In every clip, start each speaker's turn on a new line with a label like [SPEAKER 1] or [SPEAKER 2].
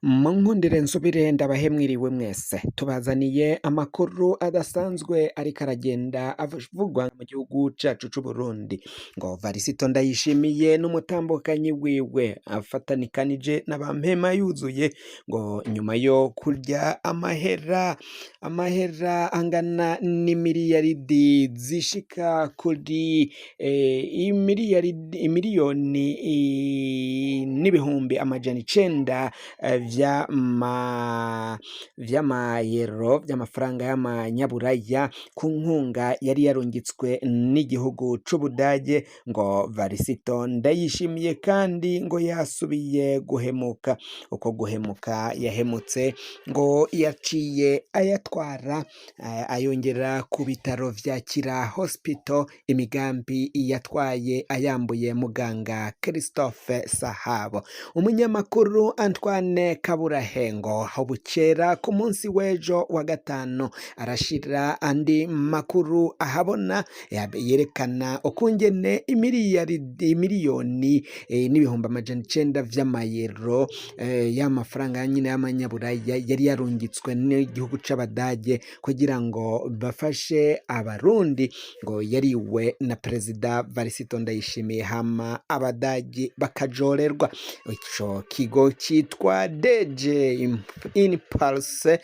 [SPEAKER 1] Munkundire nsubire ndabahe mwiriwe mwese. Tubazaniye amakuru adasanzwe ariko aragenda avugwa mu gihugu cacu c'Uburundi. Ngo Varisito Ndayishimiye n'umutambukanyi wiwe afatanikanije na ba mpema yuzuye, ngo nyuma yo kurya amahera angana n'imiliyaridi zishika kuri imiliyaridi, imiliyoni n'900,000 vy'amayero, vy'amafaranga y'amanyaburaya, ku nkunga yari yarungitswe n'igihugu c'Ubudage. Ngo Varisito Ndayishimiye kandi ngo yasubiye guhemuka. Uko guhemuka yahemutse, ngo yaciye ayatwara, ayongera ku bitaro vya Kira Hospital, imigambi yatwaye ayambuye muganga Christophe Sahabo. Umunyamakuru Antoine Kaburahengo aho bukera ku munsi w'ejo wa gatanu arashira andi makuru ahabona yerekana ukungene imiliyaridi, imiliyoni n'900,000 vy'amayero, y'amafaranga nyine y'amanyaburaya, yari yarungitswe n'igihugu c'Abadage kugira ngo bafashe Abarundi, ngo yariwe na Perezida Varisito Ndayishimiye, hama Abadage bakajorerwa. Ico kigo citwa DG Impulse,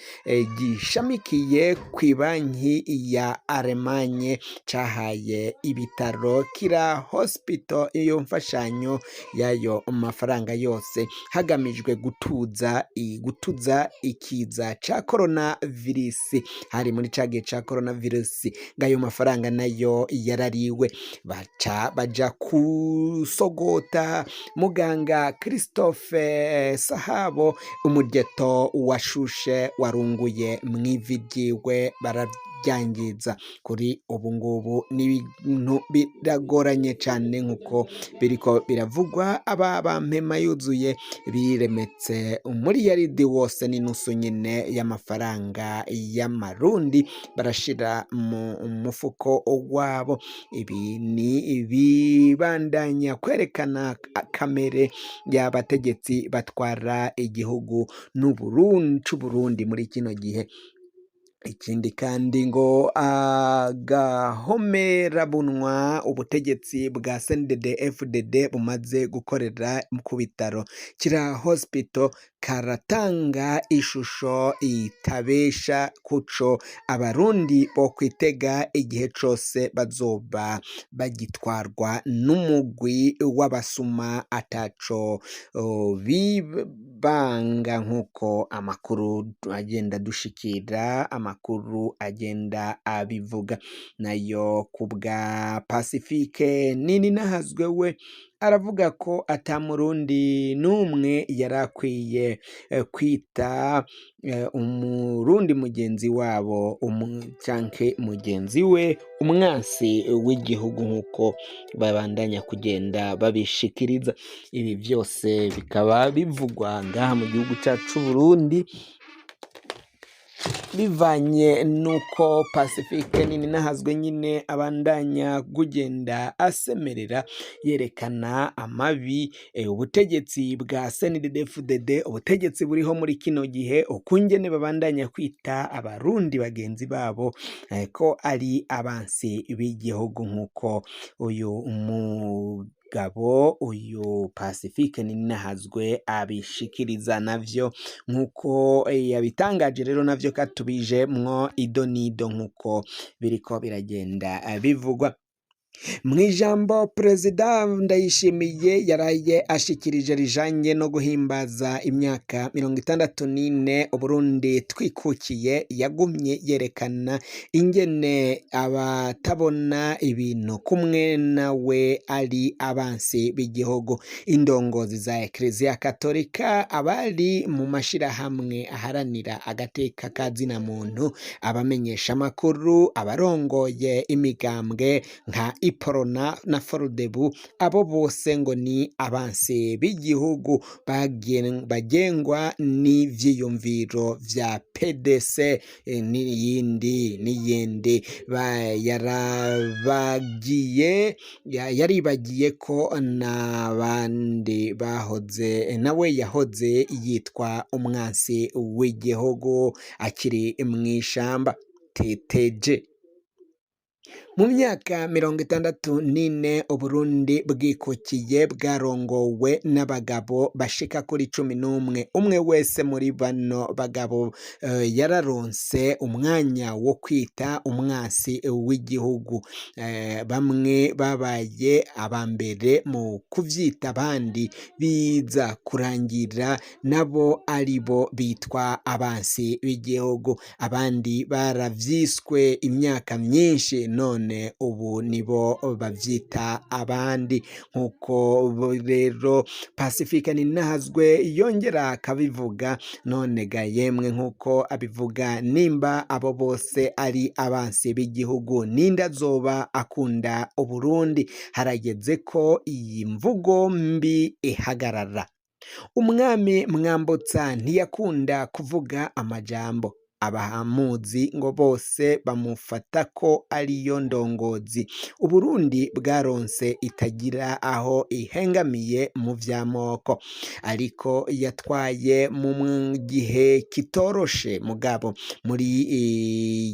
[SPEAKER 1] gishamikiye kw'ibanki ya Alemanye, cahaye ibitaro Kira Hospital iyo mfashanyo y'ayo mafaranga yose, hagamijwe gutuza ikiza ca corona virus. Hari muri ca gihe ca corona virus. Ngayo mafaranga nayo yarariwe, baca baja kusogota muganga Christophe Sahabo. Umugeto washushe warunguye mw'ivi ryiwe, bararyangiza. Kuri ubu ngubu n'ibintu biragoranye cane, nkuko biriko biravugwa. Aba bampema yuzuye biremetse umuriyaridi wose n'inusu nyine y'amafaranga y'amarundi, barashira mu mufuko wabo. Ibi ni ibibandanya kwerekana kamere y'abategetsi batwara igihugu n'Uburundi c'Uburundi muri kino gihe. Ikindi kandi, ngo agahomerabunwa ubutegetsi bwa CNDD FDD bumaze gukorera ku bitaro Kira Hospital karatanga ishusho itabesha kuco Abarundi bo kwitega igihe cose bazoba bagitwarwa n'umugwi w'abasuma ataco bibanga, nk'uko amakuru agenda dushikira, amakuru agenda abivuga. Nayo ku bwa Pacifique Nini Nahazwe, we aravuga ko ata Murundi n'umwe yari akwiye kwita Umurundi mugenzi wabo canke mugenzi we umwansi w'igihugu, nk'uko babandanya kugenda babishikiriza. Ibi vyose bikaba bivugwa ngaha mu gihugu cacu c'Uburundi, bivanye nuko Pacifique Nini Nahazwe nyine abandanya kugenda asemerera, yerekana amabi ubutegetsi bwa CNDD-FDD, ubutegetsi buriho muri kino gihe, ukungene babandanya kwita Abarundi bagenzi babo ko ari abansi b'igihugu, nk'uko uyu mugabo, uyu Pacifique Nini Nahazwe, abishikiriza navyo, nk'uko yabitangaje. Rero navyo katubije mwo ido nido, nk'uko biriko biragenda bivugwa. Mu ijambo Perezida Ndayishimiye yaraye ashikirije rijanye no guhimbaza imyaka 64 Uburundi twikukiye, yagumye yerekana ingene abatabona ibintu kumwe nawe ari abansi b'igihugu. Indongozi za Ekleziya Katolika, abari mu mashirahamwe aharanira agateka ka zina muntu, abamenyesha amakuru, abarongoye imigambwe nka Iprona na Frodebu, abo bose ngo ni abansi b'igihugu bagengwa n'ivyiyumviro vya PDC n'iyindi n'iyindi. Yarabagiye, yaribagiye ko n'abandi bahoze, nawe yahoze yitwa umwansi w'igihugu akiri mw'ishamba TTG. Mu myaka 64 Uburundi bwikukiye, bwarongowe n'abagabo bashika kuri 11. Umwe wese muri bano bagabo yararonse umwanya wo kwita umwansi w'igihugu. Bamwe babaye aba mbere mu kuvyita, abandi biza kurangira nabo aribo bitwa abansi b'igihugu. Abandi baravyiswe imyaka myinshi, none ubu nibo bavyita abandi. Nk'uko rero Pacifique Ninahazwe yongera akabivuga, none ga yemwe, nk'uko abivuga, nimba abo bose ari abansi b'igihugu, ninde azoba akunda Uburundi? Harageze ko iyi mvugo mbi ihagarara. Umwami Mwambutsa ntiyakunda kuvuga amajambo. Abahamuzi ngo bose bamufata ko ariyo ndongozi Uburundi bwaronse itagira aho ihengamiye mu vy'amoko, ariko yatwaye mu gihe kitoroshe. Mugabo muri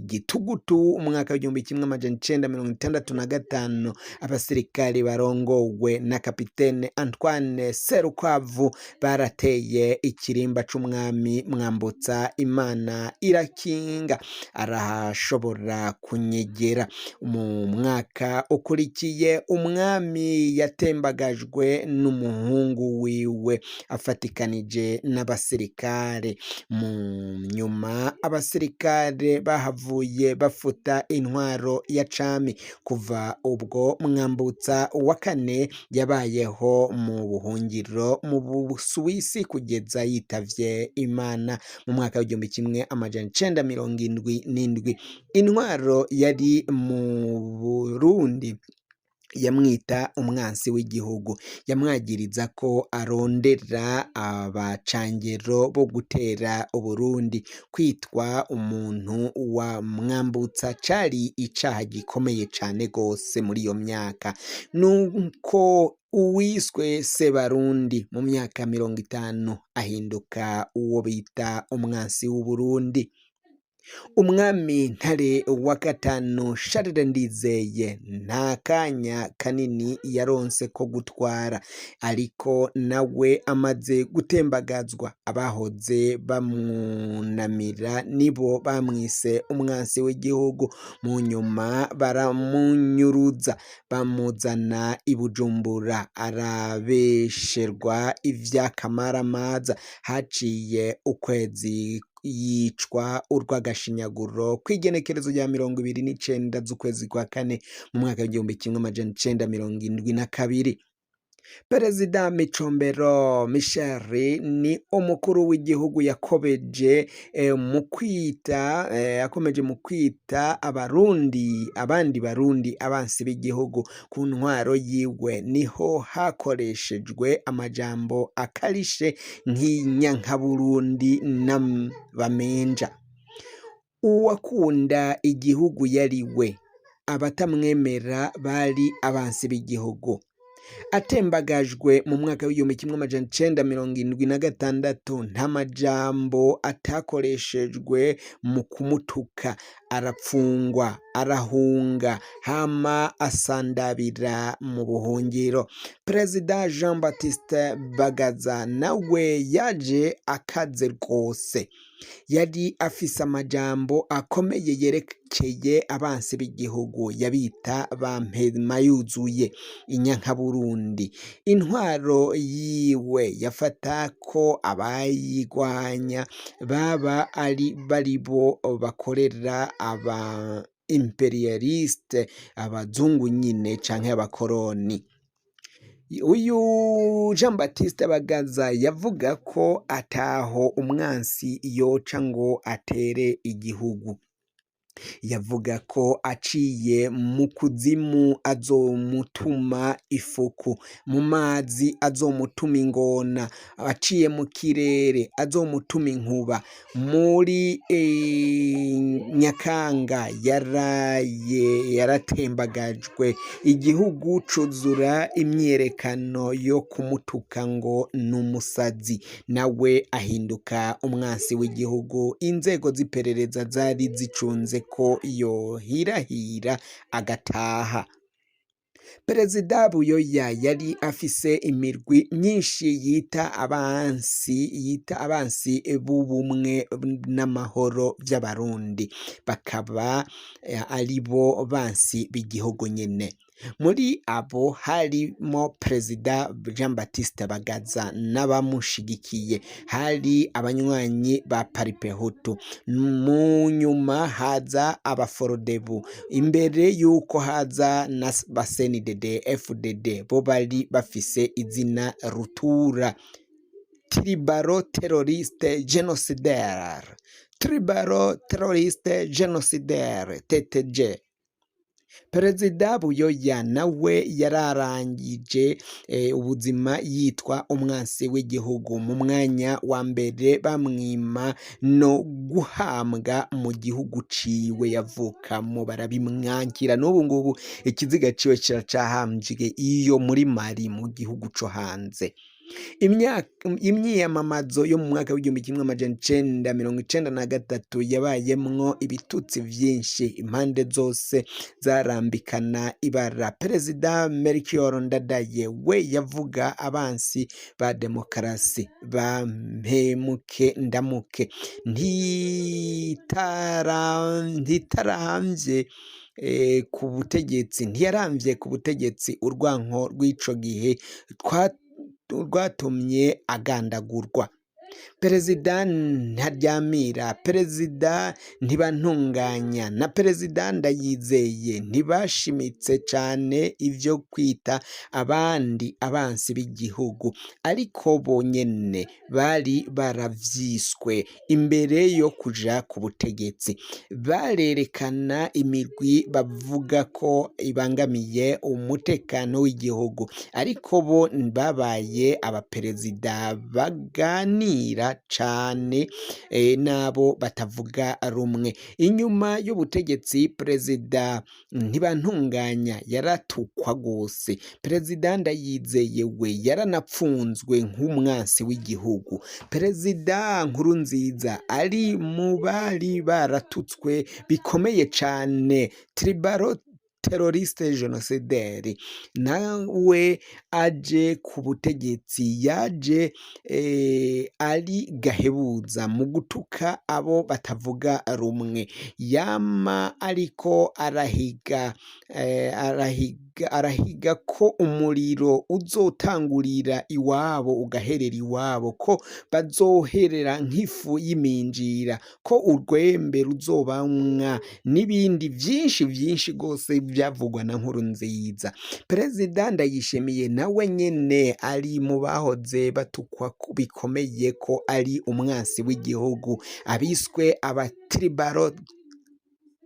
[SPEAKER 1] gitugutu umwaka w'1965, abasirikari barongowe na kapitene Antoine Serukwavu barateye ikirimba c'umwami Mwambutsa. Imana irakinga, arahashobora kunyegera. Mu mwaka ukurikiye, umwami yatembagajwe n'umuhungu wiwe afatikanije n'abasirikare. Mu nyuma abasirikare bahavuye bafuta intwaro ya cami. Kuva ubwo Mwambutsa wa kane yabayeho mu buhungiro mu Busuwisi kugeza yitavye Imana mu mwaka w'1977. Intwaro yari mu Burundi yamwita umwansi w'igihugu, yamwagiriza ko arondera abacangero bo gutera Uburundi. Kwitwa umuntu wa Mwambutsa cari icaha gikomeye cane gose muri iyo myaka. Nuko uwiswe Sebarundi mu myaka 50 ahinduka uwo bita umwansi w'Uburundi. Umwami Ntare wa gatanu Charles Ndizeye nta kanya kanini yaronse ko gutwara, ariko nawe amaze gutembagazwa, abahoze bamwunamira nibo bamwise umwansi w'igihugu. Mu nyuma baramunyuruza, bamuzana i Bujumbura, arabesherwa ivy'akamaramaza. Haciye ukwezi yicwa urw'agashinyaguro kw'igenekerezo rya 29 z'ukwezi kwa kane mu mwaka w'1972. Perezida Micombero Michel ni umukuru w'igihugu yakobeje mu kwita yakomeje mu kwita abarundi, abandi barundi, abansi b'igihugu. Ku ntwaro yiwe niho hakoreshejwe amajambo akarishe nk'inyankaburundi n'abamenja. Uwakunda igihugu yari we, abatamwemera bari abansi b'igihugu. Atembagajwe mu mwaka w'1976, nta majambo atakoreshejwe mu kumutuka. Arapfungwa, arahunga, hama asandabira mu buhungiro. Perezida Jean Baptiste Bagaza nawe yaje akaze rwose. Yari afise amajambo akomeye yerekeye abansi b'igihugu, yabita ba mpema yuzuye, inyankaburundi. Intwaro yiwe yafata ko abayigwanya baba ari baribo bakorera aba imperialiste, abazungu nyine canke abakoroni. Uyu Jean Baptiste Bagaza yavuga ko ataho umwansi yoca ngo atere igihugu. Yavuga ko aciye mu kuzimu azomutuma ifuku, mu mazi azomutuma ingona, aciye mu kirere azomutuma inkuba. Muri Nyakanga yaraye yaratembagajwe, igihugu cuzura imyiyerekano yo kumutuka ngo ni umusazi, nawe ahinduka umwansi w'igihugu. Inzego z'iperereza zari zicunze ko yohirahira agataha. Perezida Buyoya yari afise imirwi myinshi yita abansi b'ubumwe n'amahoro vy'Abarundi, bakaba aribo bansi b'igihugu nyene. Muri abo harimo Perezida Jean Baptiste Bagaza n'abamushigikiye, hari abanywanyi ba Palipehutu, mu nyuma haza Abaforodebu, imbere yuko haza na ba CNDD FDD, bo bari bafise izina rutura: tribal terroriste génocidaire, tribal terroriste génocidaire, TTG. Perezida Buyoya nawe yararangije ubuzima yitwa umwansi w'igihugu. Mu mwanya wa mbere bamwima no guhambwa mu gihugu ciwe yavukamo, barabimwankira. N'ubu ngubu ikiziga ciwe kiracahambye iyo muri Mali, mu gihugu co hanze. Imyiyamamazo yo mu mwaka w'1993 yabayemwo ibitutsi vyinshi, impande zose zarambikana ibara. Perezida Melchior Ndadaye we yavuga abansi ba demokarasi ba mpemuke ndamuke. Ntitaramvye ku butegetsi, ntiyaramvye ku butegetsi. Urwanko rw'ico gihe rwatumye agandagurwa. Perezida Ntaryamira, Perezida Ntibantunganya na Perezida Ndayizeye ntibashimitse cane ivyo kwita abandi abansi b'igihugu, ariko bonyene bari baravyiswe imbere yo kuja ku butegetsi. Barerekana imigwi bavuga ko ibangamiye umutekano w'igihugu, ariko bo babaye abaperezida baganira cane n'abo batavuga rumwe. Inyuma y'ubutegetsi, Perezida Ntibantunganya yaratukwa gose, Perezida Ndayizeye we yaranapfunzwe nk'umwansi w'igihugu, Perezida Nkurunziza ari mu bari baratutswe bikomeye cane, tribal terroriste génocidaire. Nawe aje ku butegetsi yaje ari gahebuza mu gutuka abo batavuga rumwe, yama ariko arahiga ko umuriro uzotangurira iwabo ugaherera iwabo, ko bazoherera nk'ifu y'iminjira, ko urwembe ruzobamwa, n'ibindi vyinshi vyinshi gose vyavugwa na Nkurunziza. Perezida Ndayishimiye nawe nyene ari mu bahoze batukwa bikomeye ko ari umwansi w'igihugu, abiswe aba tribal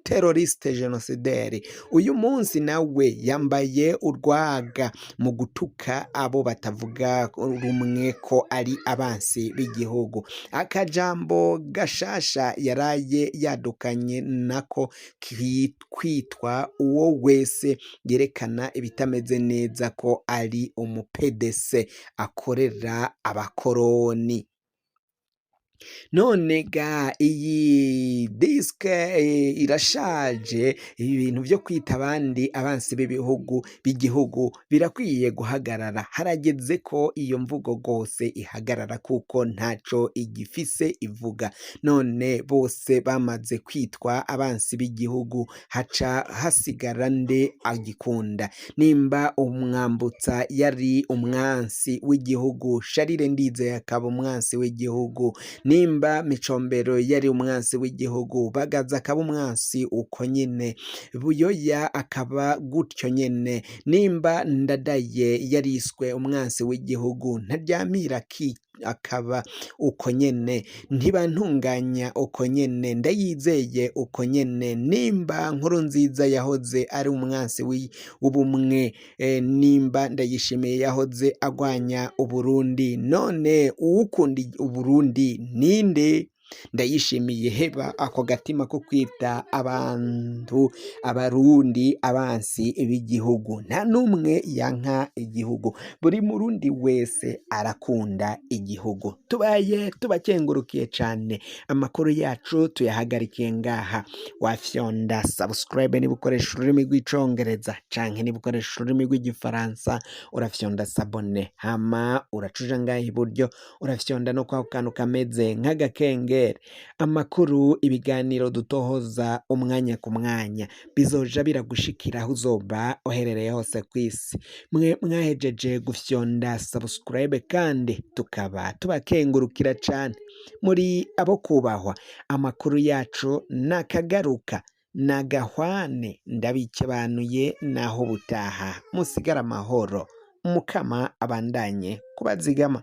[SPEAKER 1] terroriste génocidaire. Uyu munsi nawe yambaye urwaga mu gutuka abo batavuga rumwe ko ari abansi b'igihugu. Akajambo gashasha yaraye yadukanye nako kwitwa uwo wese yerekana ibitameze neza ko ari umu PDC akorera abakoroni. None ga iyi disque irashaje. Ibintu vyo kwita abandi abansi b'ibihugu b'igihugu birakwiye guhagarara. Harageze ko iyo mvugo rwose ihagarara, kuko ntaco igifise ivuga. None bose bamaze kwitwa abansi b'igihugu, haca hasigara nde agikunda? Nimba Umwambutsa yari umwansi w'igihugu, Sharire Ndizeye akaba umwansi w'igihugu, nimba Micombero yari umwansi w'igihugu, Bagaza akaba umwansi uko nyene, Buyoya akaba gutyo nyene, nimba Ndadaye yariswe umwansi w'igihugu, Ntaryamira. Akaba uko nyene, Ntibantunganya uko nyene, Ndayizeye uko nyene. Nimba Nkurunziza yahoze ari umwansi w'ubumwe, nimba Ndayishimiye yahoze agwanya Uburundi, none uwukunda Uburundi ninde? Ndayishimiye, heba ako gatima ko kwita abantu Abarundi abansi b'igihugu. Nta n'umwe yanka igihugu, buri Murundi wese arakunda igihugu. Tubaye tubakengurukiye cane, amakuru yacu tuyahagarikiye ngaha. Wafyonda subscribe niba ukoresha ururimi rw'Icongereza, canke niba ukoresha ururimi rw'Igifaransa urafyonda s'abonner, hama uracuja ngaha iburyo, urafyonda no kwako kantu kameze nk'agakengeri. Amakuru, ibiganiro dutohoza umwanya ku mwanya bizoja biragushikira aho uzoba uherereye hose kw'isi. Mwe mwahejeje gufyonda subscribe kandi tukaba tubakengurukira cane, muri abo kubahwa. Amakuru yacu nakagaruka nagahwane, ndabikebanuye naho ubutaha. Musigare amahoro, Mukama abandanye kubazigama.